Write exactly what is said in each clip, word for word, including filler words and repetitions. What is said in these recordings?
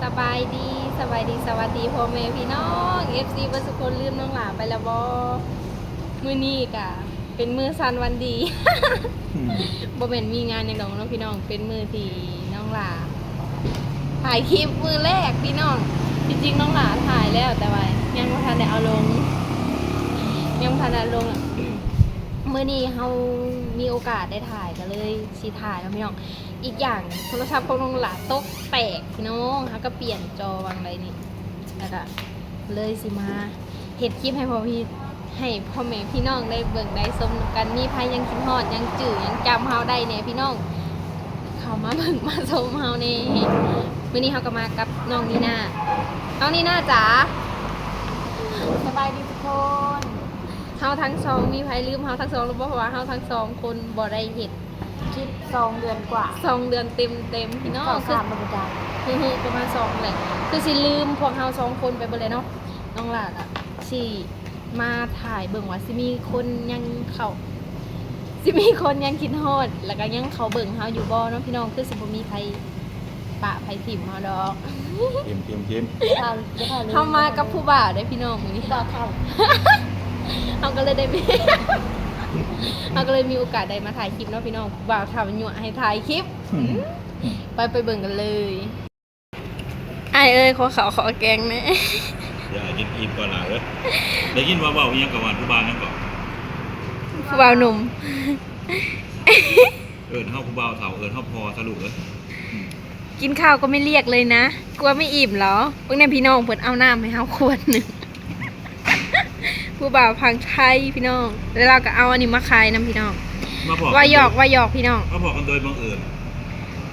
สบายดี สบายดี สวัสดีพ่อแม่พี่น้อง เอฟซี เบิดสุคน ลืมน้องหลาไปแล้วบ่ มื้อนี้กะเป็นมื้อสันวันดี อืม บ่แม่นมีงานหยังดอกเนาะพี่น้อง เป็นมื้อที่น้องหลาถ่ายคลิปมื้อแรกพี่น้อง จริงๆ น้องหลาถ่ายแล้ว แต่ว่ายังบ่ทันได้เอาลง ยังบ่ทันได้เอาลงอะ มื้อนี้เฮามีโอกาสได้ถ่ายก็เลยสิถ่ายเนาะพี่น้อง อีกอย่างโทรศัพท์ของน้องหลาตกแตกพี่น้องเฮาก็เปลี่ยนจอวางไดนี่ แล้วก็เลยสิมาเฮ็ดคลิปให้พ่อพี่ ให้พ่อแม่พี่น้องได้เบิ่งได้ชมกัน มีไผยังคิดฮอดยังจื้อยังจำเฮาได้แหน่พี่น้อง เข้ามาเบิ่งมาชมเฮาแหน่ มื้อนี้เฮาก็มากับน้องนีน่า น้องนีน่าจ๋า สบายดีทุกคน เฮาทั้งสองมีไผลืมเฮาทั้งสองหรือบ่ เพราะว่าเฮาทั้งสองคนบ่ได้เฮ็ดคลิปสองเดือนกว่า สองเดือนเต็มๆ พี่น้อง เข้าสามแล้วบ่จ๊ะ คือ คือประมาณสองแหละ คือสิลืมพวกเฮาสองคนไปเบิดเลยเนาะ น้องหลาก็สิมาถ่ายเบิ่งว่าสิมีคนยังเข้า สิมีคนยังคิดฮอด แล้วก็ยังเข้าเบิ่งเฮาอยู่บ่เนาะพี่น้อง คือสิบ่มีไผปะไผถิ่มเฮาดอก เตรียม เตรียม เตรียม เฮามากับผู้บ่าวเด้อพี่น้องมื้อนี้ บ่าวเฒ่า เฮาก็เลยได้มี เฮาก็เลยมีโอกาสได้มาถ่ายคลิปเนาะพี่น้อง ผู้บ่าวเฒ่ายั่วให้ถ่ายคลิป อืม ไป ไปเบิ่งกันเลย อ้ายเอ้ย ขอข้าวขอแกงแหน่ เดี๋ยวกินอิ่มก่อนล่ะเอ้ย ได้ยินว่าเว้าอีหยังกับหวานผู้บ่าวหยังก่อน ผู้บ่าวหนุ่ม เอิ้นเฮาผู้บ่าวเฒ่า เอิ้นเฮาพ่อซะลูกเอ้ย อืม กินข้าวก็ไม่เรียกเลยนะ กลัวไม่อิ่มเหรอ เบิ่งแหน่พี่น้องเพิ่นเอาน้ำให้เฮาขวดหนึ่ง ผู้บ่าวฝั่งไทยพี่น้อง แล้วลาวก็เอาอันนี้มาขายนำพี่น้อง มาพ้อ ว่าหยอก ว่าหยอกพี่น้อง มาพ้อกันโดยบังเอิญ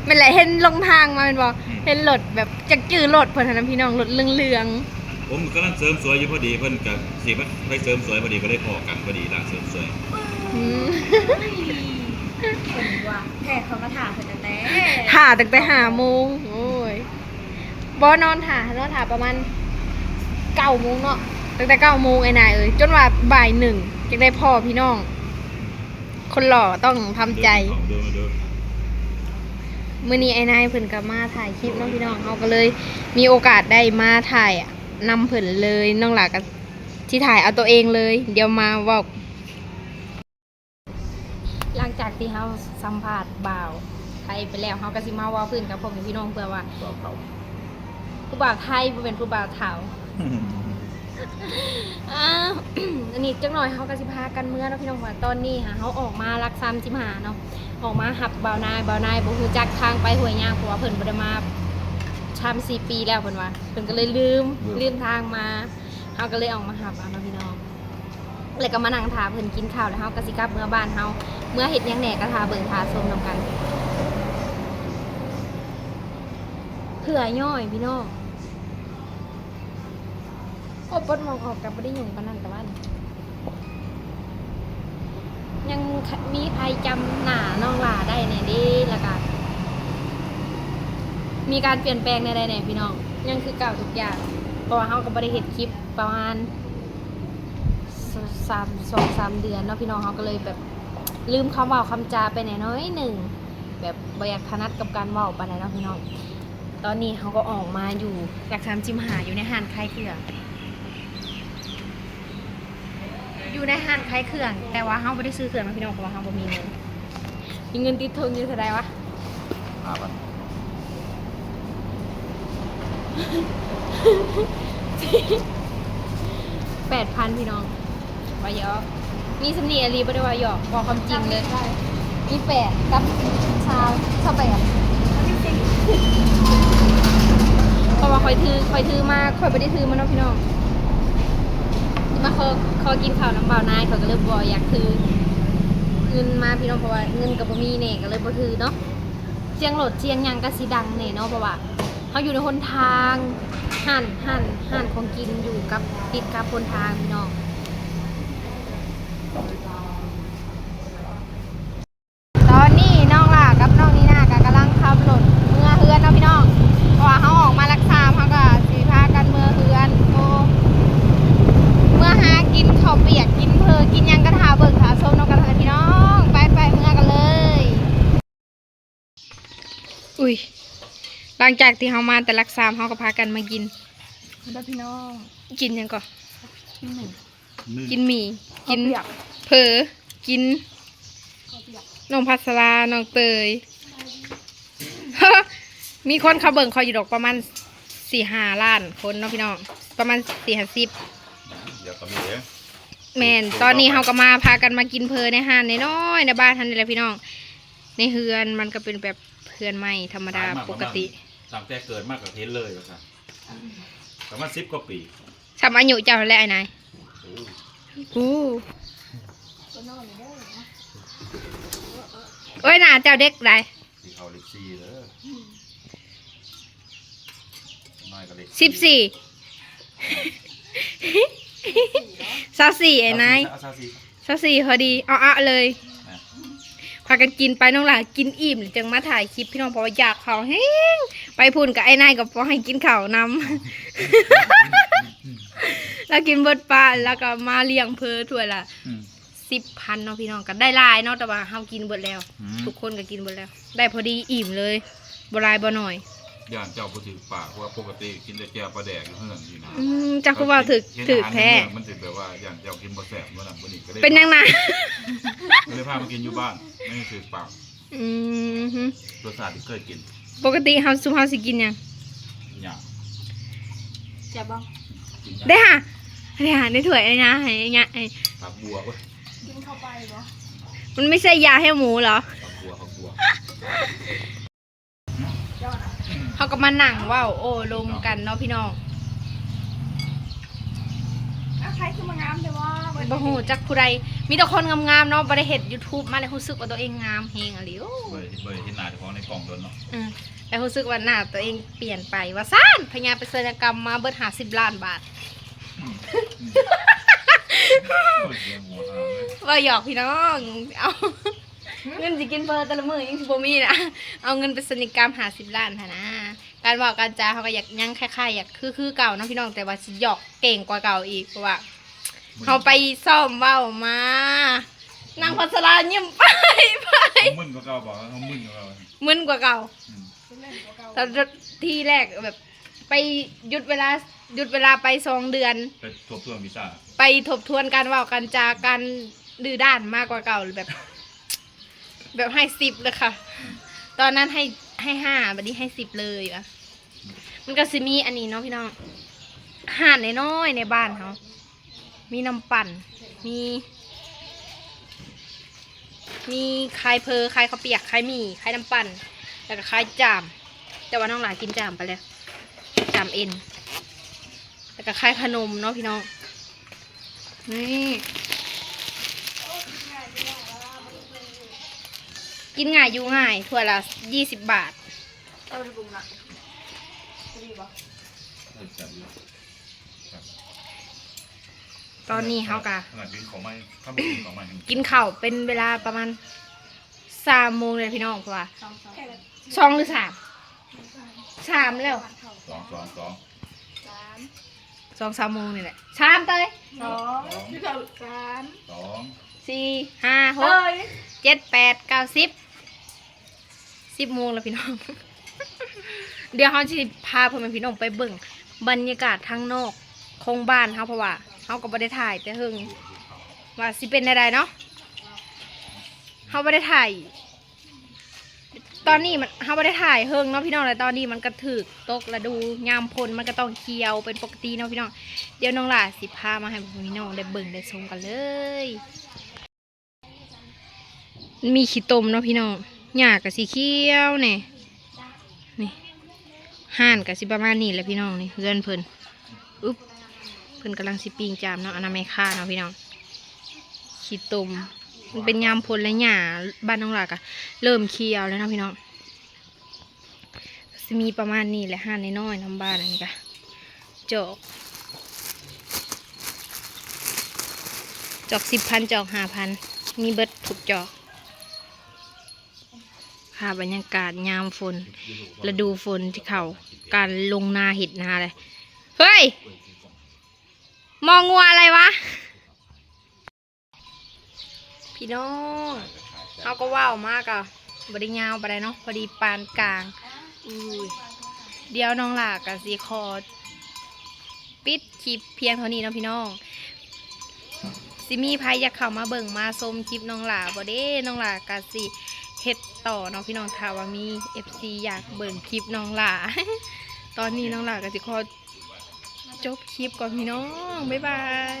แม่นแหละ เห็นลงทางมาแม่นบ่ อืม เห็นรถแบบจักจื้อรถเพิ่นหั้นนะพี่น้อง รถเหลืองๆ ผมกำลังเสริมสวยอยู่พอดี เพิ่นก็สิไปเสริมสวยพอดี ก็เลยพ้อกันพอดีร้านเสริมสวย อืม เพิ่นว่าแพทย์เขามาถ่าเพิ่นตั้งแต่ ถ่าตั้งแต่ห้าโมง โอ้ย บ่นอนถ่า นอนถ่าประมาณเก้าโมงเนาะ ตั้งแต่เก้าโมงไอ้นายเอ้ย จนว่าบ่ายหนึ่งจั่งได้พ้อพี่น้อง คนหล่อต้องทำใจ เดิน มื้อนี้ไอ้นายเพิ่นก็มาถ่ายคลิปเนาะพี่น้อง เฮาก็เลยมีโอกาสได้มาถ่ายนำเพิ่นเลย น้องหลาก็สิถ่ายเอาตัวเองเลย เดี๋ยวมาเว้า หลังจากที่เฮาสัมภาษณ์บ่าวไทยไปแล้ว เฮาก็สิมาเว้าพื้นกับพ่อแม่พี่น้องเพื่อว่า บ่าวเฒ่า ผู้บ่าวไทยบ่แม่นผู้บ่าวเฒ่า อ่า อันนี้จักหน่อยเฮาก็สิพากันเมือเนาะพี่น้อง ว่าตอนนี้หาเฮาออกมาหลักสามสิบห้าเนาะ ออกมาหับบ่าวนาย บ่าวนายบ่ฮู้จักทางไปห้วยยาง เพราะว่าเพิ่นบ่ได้มาสามสี่ปีแล้วเพิ่นว่า เพิ่นก็เลยลืม ลืม ลืมทางมา เฮาก็เลยออกมาหับเอาเนาะพี่น้อง แล้วก็มานั่งถ่าเพิ่นกินข้าว แล้วเฮาก็สิกลับเมือบ้านเฮา เมือเฮ็ดหยังแหน่ก็ถ่าเบิ่งถ่าชมนำกัน เผื่อย่อยพี่น้อง โอ้ ปลดหมวกออกก็บ่ได้หยุ่งปานนั้นแต่ว่า ยังมีใครจำหน้าน้องหลาได้แหน่เด้ แล้วก็ มีการเปลี่ยนแปลงแนวใดแหน่พี่น้อง ยังคือเก่าทุกอย่าง เพราะว่าเฮาก็บ่ได้เฮ็ดคลิปประมาณ สาม สองสามเดือนเนาะพี่น้อง เฮาก็เลยแบบลืมคำเว้าคำจาไปแหน่น้อยหนึ่ง แบบบ่อยากถนัดกับการเว้าปานใดเนาะพี่น้อง ตอนนี้เฮาก็ออกมาอยู่หลักสามสิบห้า อยู่ในห้างขายเครื่อง อยู่ในห้างขายเครื่อง แต่ว่าเฮาบ่ได้ซื้อเครื่องเนาะพี่น้อง เพราะว่าเฮาบ่มีเงิน มีเงินติดเทิงอยู่เท่าใดวะ ห้าพัน แปดพันพี่น้อง ว่าหยอก มีส่ำนี้อีหลี บ่ได้ว่าหยอก บอกความจริงเลย มีแปดกับซาว ซาวแปด เพราะว่าข้อยถือ ข้อยถือมา ข้อยบ่ได้ถือมาเนาะพี่น้อง มาขอ ขอกินข้าวนำบ่าวนาย ข้อยก็เลยบ่อยากถือเงินมาพี่น้อง เพราะว่าเงินก็บ่มีแหน่ ก็เลยบ่ถือเนาะ เสียงรถเสียงหยังก็สิดังแหน่เนาะ เพราะว่าเฮาอยู่ในหนทาง ร้าน ร้าน ร้านของกินอยู่กับ ติดกับหนทางพี่น้อง ตอนนี้น้องหล่ากับน้องนีน่าก็กำลังขับรถเมือเฮือนเนาะพี่น้อง เพราะว่าเฮาออกมาหลักสาม เฮาก็สิพากันเมือเฮือน โอ้ เมือหากินข้าวเปียก กินเผอ กินหยังก็ถ่าเบิ่งถ่าชมนำกันเถอะพี่น้อง ไปๆ เมือกันเลย อุ้ย หลังจากที่เฮามาแต่หลักสาม เฮาก็พากันมากิน มาเด้อพี่น้อง กินหยังก่อน กินหนึ่ง นึ่ง กินหมี่ กิน ข้าวเปียก เผลอ กิน ข้าวเปียก น้องพัสรา น้องเตย มีคนเขาเบิ่งเขาอยู่ดอกประมาณสี่ห้าล้านคนเนาะพี่น้อง ประมาณสี่ห้าสิบ เดี๋ยวก็มีเอง แม่น ตอนนี้เฮาก็มาพากันมากินเผลอในห้านน้อยๆในบ้านเฮานี่แหละพี่น้อง ในเฮือนมันก็เป็นแบบเฮือนไม้ธรรมดา ขายมาก ปกติ ประมาณ ตั้งแต่เกิดมาก็เห็นเลยว่าซั่น ประมาณสิบกว่าปี ส่ำอายุเจ้าแล้วไอ้นาย โอ้ โอ้ โอ้ย หน้าเจ้าเด็กได้ สิเข้าเลขสี่เด้อ น้อยก็เลข สิบสี่ ซาวสี่ ไอ้นาย ซาวสี่ ซาวสี่ ซาวสี่พอดี เอาอะเลย อ่ะ พากันกินไป น้องหลากินอิ่มจึงมาถ่ายคลิปพี่น้อง เพราะว่าอยากข้าวแฮง ไปพู้นกับไอ้นายก็บ่ให้กินข้าวนำ แล้วกินเบิดปลา แล้วก็มาเลี้ยงเผลอถ้วยละ อืม สิบพันเนาะพี่น้อง ก็ได้หลายเนาะ แต่ว่าเฮากินเบิดแล้ว อืม ทุกคนก็กินเบิดแล้ว ได้พอดีอิ่มเลย บ่หลายบ่น้อย ย่านเจ้าบ่ถืกปาก เพราะว่าปกติกินแต่แจ่วปลาแดกอยู่เฮือนนี่นะ อืม เจ้าคือว่าถืก เห็น ถืกแท้ อาหารในเมืองมันสิแบบว่าย่านเจ้ากินบ่แซ่บมื้อนั้นมื้อนี้ก็เลย เป็นหยังนะ ก็เลยพามากินอยู่บ้าน ไม่ให้ถืกปาก อืม รสชาติที่เคยกิน ปกติเฮา ซุมเฮาสิกินหยัง หยัง แซ่บบ่ กินหยัง ได้หา ได้หาในถ้วยไอ้นะ ให้ไอ้นะ ไอ้ ผักบัวเว้ย กินเข้าไปบ่ มันไม่ใช่ยาให้หมูเหรอ ผักบัว ผักบัว เฮาก็มานั่งเว้าโอ้ลมกันเนาะพี่น้อง อ้าว ใครคือมางามแต่ว่า บ่ฮู้จักผู้ใด มีแต่คนงามๆเนาะ บ่ได้เฮ็ดยูทูบมาแล้วรู้สึกว่าตัวเองงามแฮงอะหลี โอ้ บ่ได้ บ่ได้เห็นหน้าเจ้าของในกล้องโดนเนาะ อืม แล้วรู้สึกว่าหน้าตัวเองเปลี่ยนไปว่าซั่น พญาไปศัลยกรรมมาเบิดห้าสิบล้านบาท อืม อืม โอ้ย เสียหัวหาเลย เว้าหยอกพี่น้อง เอา เงินสิกินเผลอแต่ละมื้อยังสิบ่มีนะ เอาเงินไปศัลยกรรมห้าสิบล้านหั้นนะ การเว้าการจาเฮาก็อยากยังคล้ายๆอยากคือคือเก่าเนาะพี่น้อง แต่ว่าสิหยอกเก่งกว่าเก่าอีก เพราะว่าเฮาไปซ้อมเว้ามา นางพัสรายิ้มไปไป มึนกว่าเก่าบ่ เฮามึนกว่าเก่า มึนกว่าเก่า อืม ตอนที่แรกแบบไปหยุดเวลา หยุดเวลาไปสองเดือน ไปทบทวนวีซ่า ไปทบทวนการเว้าการจาการดื้อด้านมากกว่าเก่าแบบ แบบให้สิบเลยค่ะ ตอนนั้นให้ ให้ห้า บัดนี้ให้สิบเลยอะ มันก็สิมีอันนี้เนาะพี่น้อง ห้านน้อยๆในบ้านเฮา มีน้ำปั่น มี มีขายเผลอ ขายข้าวเปียก ขายหมี่ ขายน้ำปั่น แล้วก็ขายจาม แต่ว่าน้องหลากินจามไปแล้ว จามเอ็น แล้วก็ขายขนมเนาะพี่น้อง นี่ กินง่ายอยู่ง่าย ถ้วยละยี่สิบบาท เอาไปปรุงนะ พอดีปะ เออ แซ่บอยู่ ตอนนี้เฮากะ ขนาดกินของใหม่ ถ้าบ่กินของใหม่ กินข้าวเป็นเวลาประมาณสามโมงเลยพี่น้อง เพราะว่า สอง สอง สองหรือสาม สามแล้ว สอง สอง สอง สาม สองสามโมงนี่แหละ สามเตย สอง สอง สาม สอง สี่ ห้า หก เอ้ย เจ็ด แปด เก้า สิบ สิบโมงแล้วพี่น้อง เดี๋ยวเฮาสิพาพ่อแม่พี่น้องไปเบิ่งบรรยากาศทางนอกของบ้านเฮา เพราะว่าเฮาก็บ่ได้ถ่ายแต่เฮิง ว่าสิเป็นแนวใดเนาะ เฮาบ่ได้ถ่าย ตอนนี้มัน เฮาบ่ได้ถ่ายเฮิงเนาะพี่น้อง แล้วตอนนี้มันก็ถืกตกฤดูยามฝนมันก็ต้องเขียวเป็นปกติเนาะพี่น้อง เดี๋ยวน้องหลาสิพามาให้พ่อแม่พี่น้องได้เบิ่งได้ชมกันเลย มันมีขี้ตมเนาะพี่น้อง หญ้าก็สีเขียวแน่ นี่ ห้านก็สิประมาณนี้แหละพี่น้อง นี่เฮือนเพิ่น อึ๊บ เพิ่นกำลังสิปิ้งจามเนาะ อันนั้นแม่ค้าเนาะพี่น้อง ขี้ตม มันเป็นยามฝนและหญ้าบ้านน้องหลาก็เริ่มเขียวแล้วเนาะพี่น้อง สิมีประมาณนี้แหละ ห้านน้อยๆนำบ้านอันนี้กะ จอก จอกสิบพัน จอกห้าพัน มีเบิดทุกจอก ภาพบรรยากาศยามฝน ฤดูฝนที่เขา การลงนาเฮ็ดนาเลย เฮ้ย มองงัวอะไรวะ พี่น้อง เฮาก็เว้ามาก็บ่ได้ยาวปานใดเนาะ พอดีปานกลาง อุ้ย เดี๋ยวน้องหล่าก็สิขอปิดคลิปเพียงเท่านี้เนาะพี่น้อง สิมีไผอยากเข้ามาเบิ่งมาชมคลิปน้องหล่าบ่เด้ น้องหล่าก็สิเฮ็ดต่อเนาะพี่น้อง ถ้าว่ามี เอฟซี อยากเบิ่งคลิปน้องหล่า ตอนนี้น้องหล่าก็สิขอจบคลิปก่อนพี่น้อง บ๊ายบาย